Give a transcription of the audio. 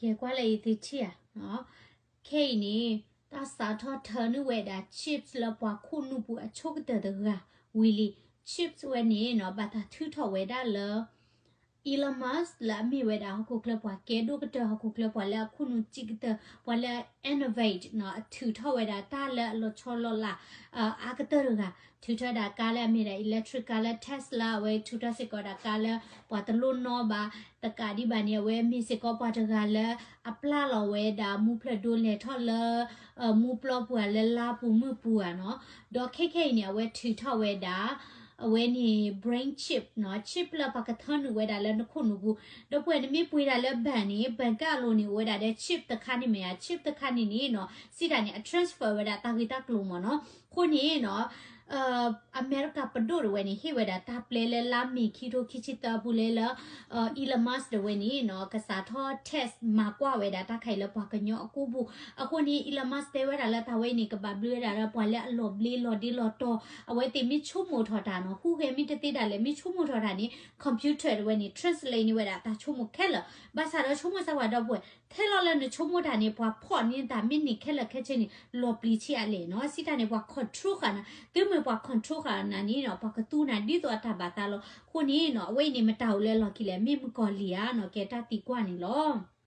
ကဲကွၢ်လၢအံၤသုထံၣ်ဧါ. ခဲအံၤန့ၣ် တၢ်စးထီၣ်ထၢနုာ်ဝဲဒၣ် chips လၢပှၤခိၣ်နူာ်ပူၤအဆိကတၢၢ်တဂၤဝံၤလံ. chips ဝဲန့ၣ်နီၤ ဘၣ်သးထုးထီၣ်ဝဲဒၣ်လၢ Elon Musk လၢအမ့ၢ်ဝဲဒၣ်ဟီၣ်ခိၣ်ချၢပှၤကဲဒိၣ်ကတၢၢ် ဟီၣ်ခိၣ်ချၢပှၤလၢအခိၣ်နူာ်စံးကတၢၢ် ပှၤလၢ innovate နီၤ ထုးထီၣ်ဝဲဒၣ်တၢ်လၢအလီၤဆီလီၤလး အါကတၢၢ်တဂၤ ထုးထီၣ်ဝဲဒၣ်ကါလၢအမ့ၢ်ဒၣ် electric car လၢ Tesla အဝဲထုးထီၣ်စ့ၢ်ကီးဒၣ်ကါလၢ ပှၤတလိၣ်နီၣ်ဘၣ် တကးဒံးဘၣ်န့ၣ် အဝဲမ့ၢ်စ့ၢ်ကီးပှၤတဂၤလၢ အပျၢ်လီၤဝဲဒၣ်မူဖျၢၣ်ဒိလဲၤထီၣ်လၢ မူပျီပူၤဧါ လၢလါပူၤမုၢ်ပူၤဧါနီၤ. ဒီးခဲခဲအံၤန့ၣ် အဝဲထုးထီၣ်ဝဲဒၣ် အဝဲန့ၣ် brain chip နီၤ chip လၢပှၤကထၢနုာ်ဝဲဒၣ်လၢနခိၣ်နူာ်ပူၤ ဒီပုၢ်ဝဲၢ်နမ့ၢ်ပှ့ၤဒၣ်လၢ bank န့ၣ် bank ကါအလိၤန့ၣ် အိၣ်ဝဲဒၣ်ဒီး chip တခါန့ၣ်မ့ၢ်ဧါ chip တခါန့ၣ်န့ၣ်နီၤ စံးတၢ်န့ၣ် အ transfer ဝဲဒၣ်တၢ်ဂ့ၢ်တၢ်ကျိၤမ့ၢ်နီၤ. အဃိန့ၣ်နီၤ အမဲရကၤပဒိၣ်တဝဲန့ၣ် ဟ့ၣ်ဝဲဒၣ်တၢ်ပျဲလၢလါမ့ၤခံထိခံဆံသၢအပူၤလၢလၢ Elon Musk တဝဲန့ၣ်နီၤ ကစးထီၣ် test မၤကွၢ်ဝဲဒၣ်တၢ်ခါအံၤလၢပှၤကညီအကိာ်ပူၤ. အဃိန့ၣ် Elon Musk တဲဝဲဒၣ်လၢတၢ်ဝဲအံၤန့ၣ် ကဘၣ်ဘျုးဝဲဒၣ်လၢပှၤလၢအလီၤဘျ့လီၤဒ့လီၤတီၤ အဝဲသ့ၣ်မ့ၢ်ဆိကမိၣ်ထီၣ်တၢ်နီၤ ဟူးဂဲၤမ့ၢ်တသ့ဒၣ်လဲာ် မ့ၢ်ဆိကမိၣ်ထီၣ်တၢ်န့ၣ် computer တဝဲန့ၣ် translate န့ၢ်ဝဲဒၣ်တၢ်ဆိကမိၣ်ခဲလၢာ်. ဘၣ်ဆၣ်ဒီးဆိကမိၣ်စၢ်ဝဲဒီပုၢ်ဝဲၢ် ထဲလီၤလၢနဆိကမိၣ်တၢ်န့ၣ် ပှၤဖီၣ်န့ၢ်တၢ်မ့ၢ်န့ၢ်ခဲလၢာ်ခဲဆ့န့ၣ် လီၤပျံၤဆံးအါလဲၣ်နီၤ. စံးတၢ်န့ၣ် ပှၤ control ဃာ်နၤ သုမ့ၢ်ပှၤ control ဃာ်နၤန့ၣ်နီၤ ပှၤကသူနၤဒ်သိးအတၢ်ဘၣ်သးလီၤ. အဃိန့ၣ်နီၤ အဝဲအံၤန့ၣ် မတၤအိၣ်လၢအလီၢ်ခံလဲၣ် မ့ၢ်မုၣ်ကီၤလံၢ်ဧါနီၤ ကဲတၢ်သံကွၢ်န့ၣ်လီၤ.